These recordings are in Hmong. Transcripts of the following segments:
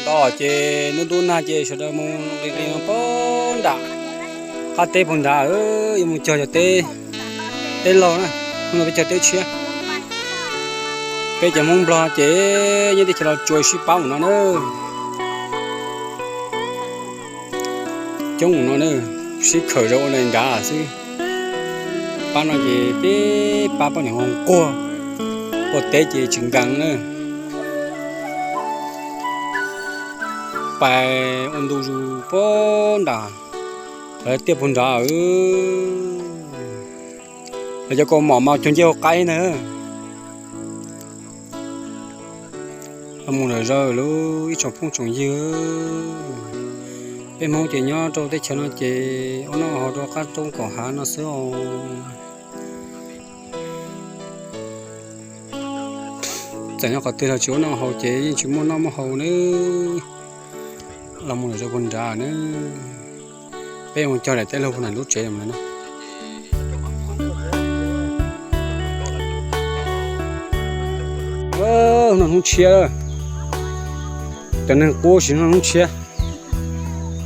Os, ces ntub ntub nag ces sawv daws mus nqis nqis pog nram qab teb puag nrad, yuav mus cog cov teb, teb laug na, hnub no peb cog teb tshiab. Peb cov Hmoob Nplog ces nyob teb chaws Los Tsuas sib pab mus no na. Coob mus no na, sib khawm rau ua nram xwb. Pab no ces peb pab poj niam nquag, ua teb ces tsis nkees na. Pais ua ntu zus pog nram, lawv tiaj puag nrad. Lawv cov kaus mom mas cog ncej hauv qaib na. Los mus lawm zog lub ib tsoom phooj tsoom ywg, peb Hmoob ces nyob rau teb chaws no ces ua noj haus rau qab roob kaum hav no xwb os. Txawm nyob qhov twg los tsis ua noj haus ces yeej tsis muaj noj muaj haus na. Los mus lawm zog puag nrad na. Peb mus cog daim teb laug puag nram lub tsev na. Hnub no hnub tshiab, cov neeg qub sim no hnub tshiab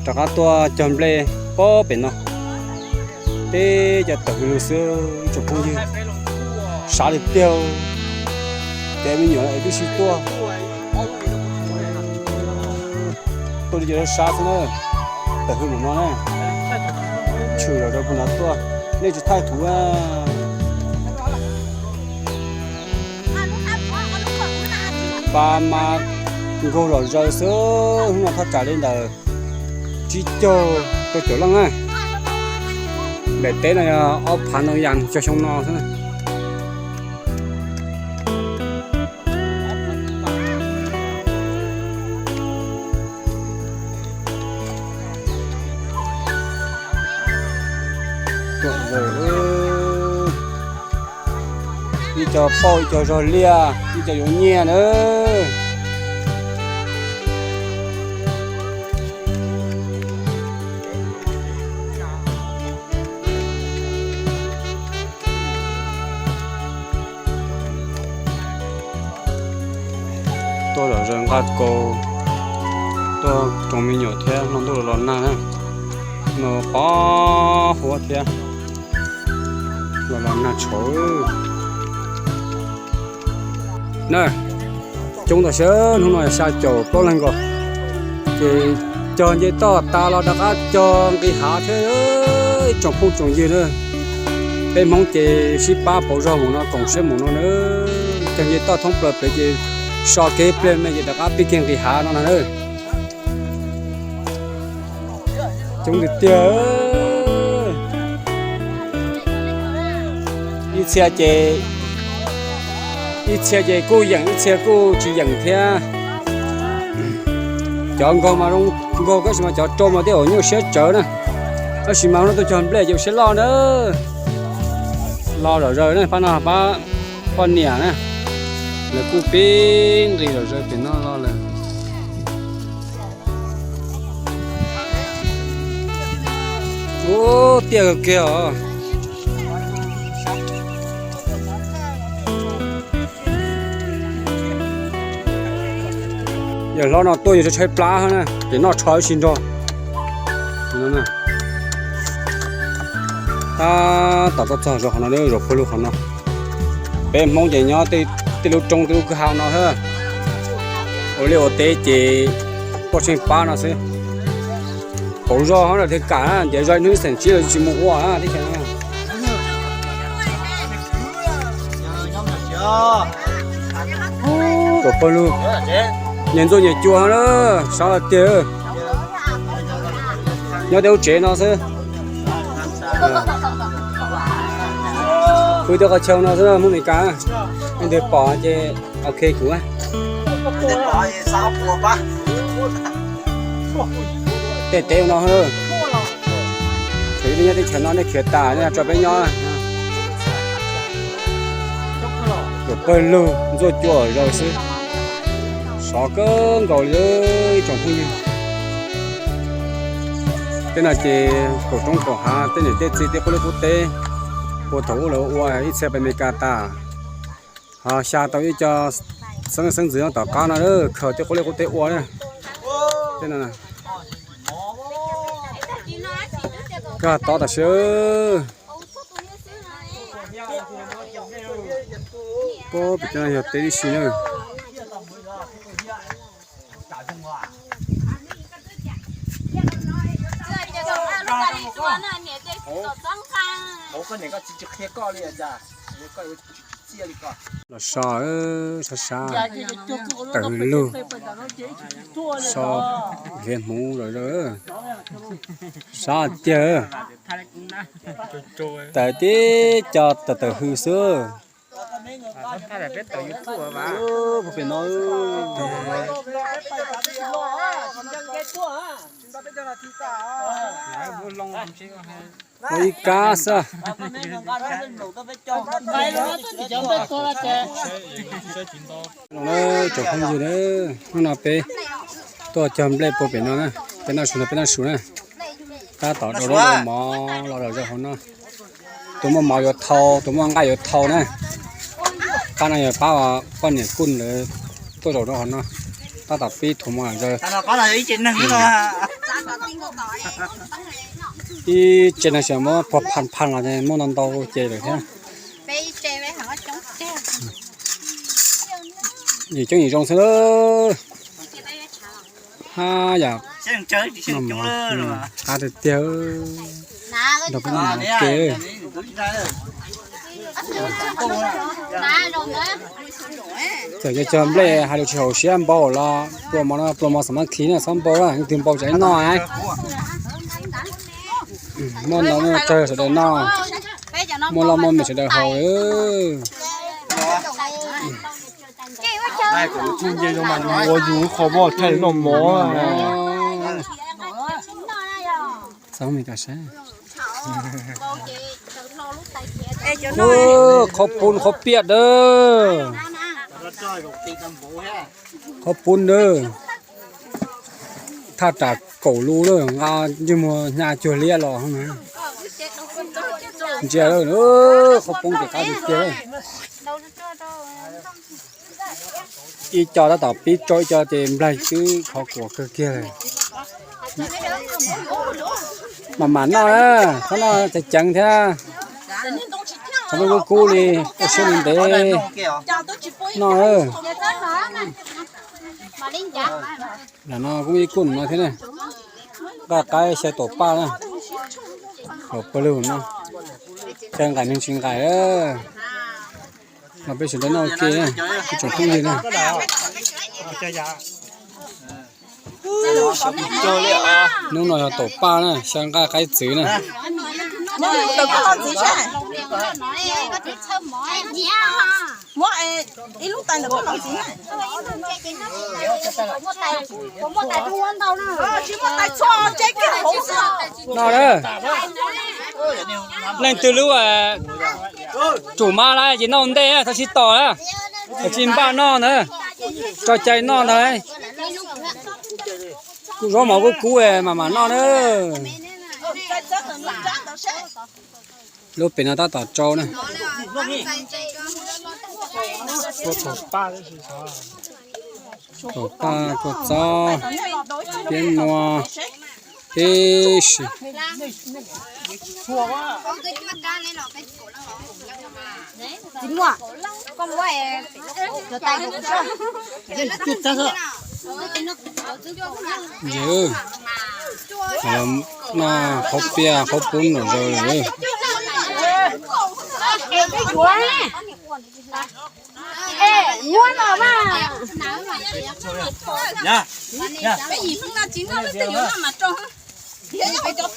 rov qab tuaj cog nplej pog pem no. Teb cov tawm hws lug xwb ib tsoom phooj ywg, sab li tiag. Cov me nyuam es twb sib tuaj, tuaj li cov sab xwb na. Tawm hws mus no na, tshwm los rau puag nrad tuaj, nej tsis thaij kuv. Pab mas nkaug los zaws xwb, hnub no thaj tsam li ntawm tsib caug rau caum leej na. Daim teb no yog ob phav ntoo yas cog xyoo no xwb na. Ib co pauj, ib co zog liaj, ib co yuav nyiaj na. Tuaj zom zaws nqa kaus, tuaj tsoom me nyuam thiab hmo ntuj los los nag na, no pov huab thiab los los nag tshauv na. Coob ntau sab, hnub no xya caum plaub leeg nkaus, ces cog nce toj tas los rov qab cog nqis hav thiab. Ib tsoom phooj tsoom ywg na, peb Hmoob ces sib pab pauv zog mus no, koom siab mus no na. Cog nce toj thoob plaws pem ces so kev pliag me ces rov qab pib kiag nqis hav no no na. Coob tiag tiag. Ib txhia ces, ib txhia ces kuj yeem, ib txhia kuj tsis yeem thiab. Cov nkaug mas zoo nkaug, tab sis mas cov rau mas tej zaum nyuaj siab tsawv na. Tab sis mas no tuaj cog nplej ces ua siab loj na. Los zom zaws na, pab no pab poj niam na, lawv kuj pib nqis zom zaws pem no los lawm. Ub, tiaj kawg kiag os. Yawm hlob no tuaj yuav tshaib plab na, ces noj tsho ib si nrog. Tab tom tuaj txog zos qhov no, zos pawg lug qhov no. Peb Hmoob ces nyob tej lub roob tej lub kwj ha no xwb. Ua liaj ua teb ces poj tsheej pab no xwb. Pauv zog hov lawm thiaj kam, ntiav zog ib hnub xeem tsib los tsis mus ua teb chaws no. Zos pawg lug, nyias ntxuaj nyias cua na, sab tiag. Nyob tej lub tsev no xwb. Pw tej qhov chaw no xwb, Hmoob Mes Kas, leej twg pom ces ok kuv. Tej teb no, thaum ub nyob teb chaws no nej khiav tas nej tso peb nyob. Zos pawg lug ntxuaj cua zog xwb, sov kawg nkaus li ib tsoom phooj ywg. Tej no ces kaum roob kaum hav, tej niam tej txiv tej qub liaj qub teb, puag thaum ub lawv ua ib txhia pem Mes Kas tas, ho xya tau ib co xeeb leej xeeb ntxwv nyob tom qab no khaws tej qub liaj qub teb ua na. Koj tod tam sim. Pab pem cov no yog teb tib si na. Los so, sab sab, tawm lug, so hliv hmuv lawm, sab tiag. Tawm tib co tawm tawm hws xwb. Puag pem no, ua ib kab xwb. Tsoom phooj ywg, hnub no peb tuaj cog nplej puag pem no na, peb noj su no, peb noj su na. Tab tom rau zaub rau mov los lawm rau hauv no. Tus muaj mov yuav thau, tus muaj nqaij yuav thau na. Qab no yog pab poj niam Kuj lawv tuaj zaum rau hauv no, tab tom pib thuav mov lawm. Ib tsev neeg xyov muab puag pha pha los muaj ntau ntau ces lawm thiab. Yim coob yim zoo xwb. Hab yam, qab tiag tiag. Nrog peb noj mov ke. Txawm yog cog nplej hais lus tsis haum siab npau los pluas mov no pluas mov xam mab khi na, txhob npau na, leej twg npau tsam ib noj. Muaj ntau muaj tsawg sawv daws noj, muaj loj muaj me sawv daws haus. Nce zoo mas ua yus qhov vaj thaij noj mov. Qhov pub qhov piaj dawb. Qhov pub dawb. Thaj tsam kaum lus lawm, nqa ntsej muag hnyav cuag liab los. Ntsia, qhov poob ces qab tiag tiag. Ib co tab tom pib tsau ib co ces nplaig twb khov kuav kawg kiag lawm. Mam mam noj na, txhob noj ceev ceev thiab. Txhob noj kub kub li, ua siab ntev ntev. Noj. Lam no kuj ib kuj no thiab na. Nqaij qaib xyaw taum paj na. Hauv pawg lug no, xyaw nqaim neeg tsis nqaim. Los peb sawv daws noj ua ke na, ib tsoom phooj ywg na. Hnub no yog taum paj na, xyaw nqaij qaib txwv na. Noj na. Leej twg lub tsum mab lawm ces noj ntej, txhob sib tos na. Tsis npaj noj ntag, tso cai noj ntag. Kuj zaub mov kub kub mam mam noj na. Lub pem no tab tom tsau na. Taum paj, kua txob, piab nua tib si. Yog, noj qhauv piaj qhauv pub nram zaws lawm.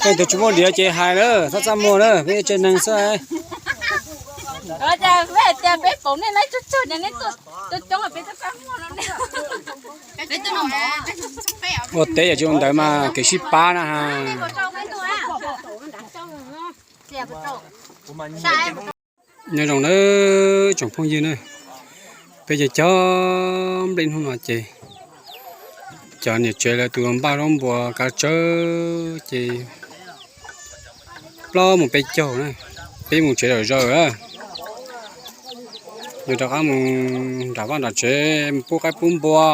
Leej twg tsis muaj liav ces hais na, txhob txaj muag na, peb tsev neeg xwb. Ua teb yam tsis ua ntawd mas kev sib pab na ha. Nyob zoo nawb tsoom phooj ywg na, peb cov cog nplej hnub no ces cov niam tsev lawv tus npaj zaub npua kav tsawb ces plaub mus peb caug na, peb mus tsev lawm zaws na. Yuav rov qab mus nram vaj nram tsev mus pub qaib pub npua.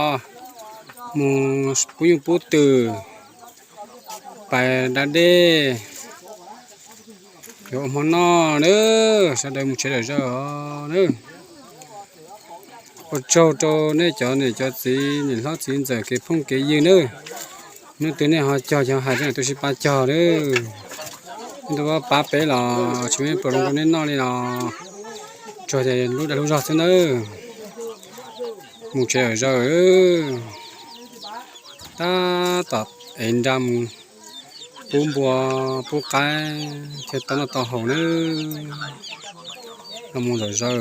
Mus pub nyuj pub twm, pais da dej, yuav ua hmo noj nawb, sawv daws mus tsev zom zaws nawb. Ua tsaug rau nej cov niam cov txiv, niam hlob txiv ntxawm, kev phooj kev ywg nawb. Hnub twg nej ho cog cov hais rau nej tu sib pab cog nawb. Nej tu pab peb los tsis muaj ib pluag zoo rau nej noj li los tsuas tias lub dag lub zog xwb nawb. Mus tsev zom zaws, tab tom ev nra mus pub npua pub qaib thiaj tau noj tau haus nawb. Los mus zom zaws.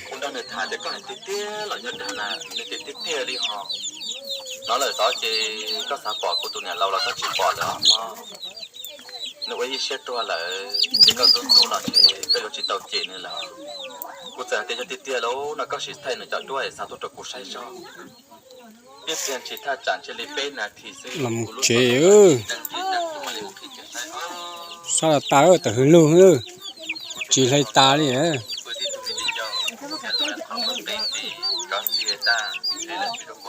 Kuv nrog nws tham tias koj hais tiag tiag los yog dag na, nws tias tiag tiag li ho. Hnov lawm tod ces koj xav pom kuv tus niam laus los koj tsis pom lawm os mog. Nws ua ib siab tuag lawm, ces koj ntxub ntxub los ces koj yuav tsis tau cem nws lawm. Kuv txawm hais tias yog tiag tiag lawm no koj sim thaij nws cov duab es xa tuaj rau kuv saib zog. Tiam sis thaj tsam ntshe li peb nas this xwb los mus tsev. Sab los tas tam hwv lug, tsis hle tas li.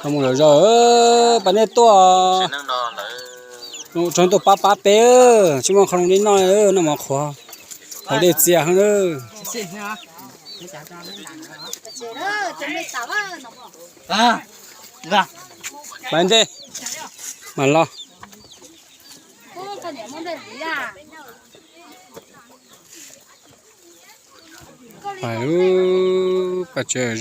Los mus zom zaws, pab nej tuaj, tsuas tuaj pab pab peb, tsis muaj qhov zoo li noj, noj mov qhuav, haus dej txias heev. Pab ntej mas los. Pais lub paj tsev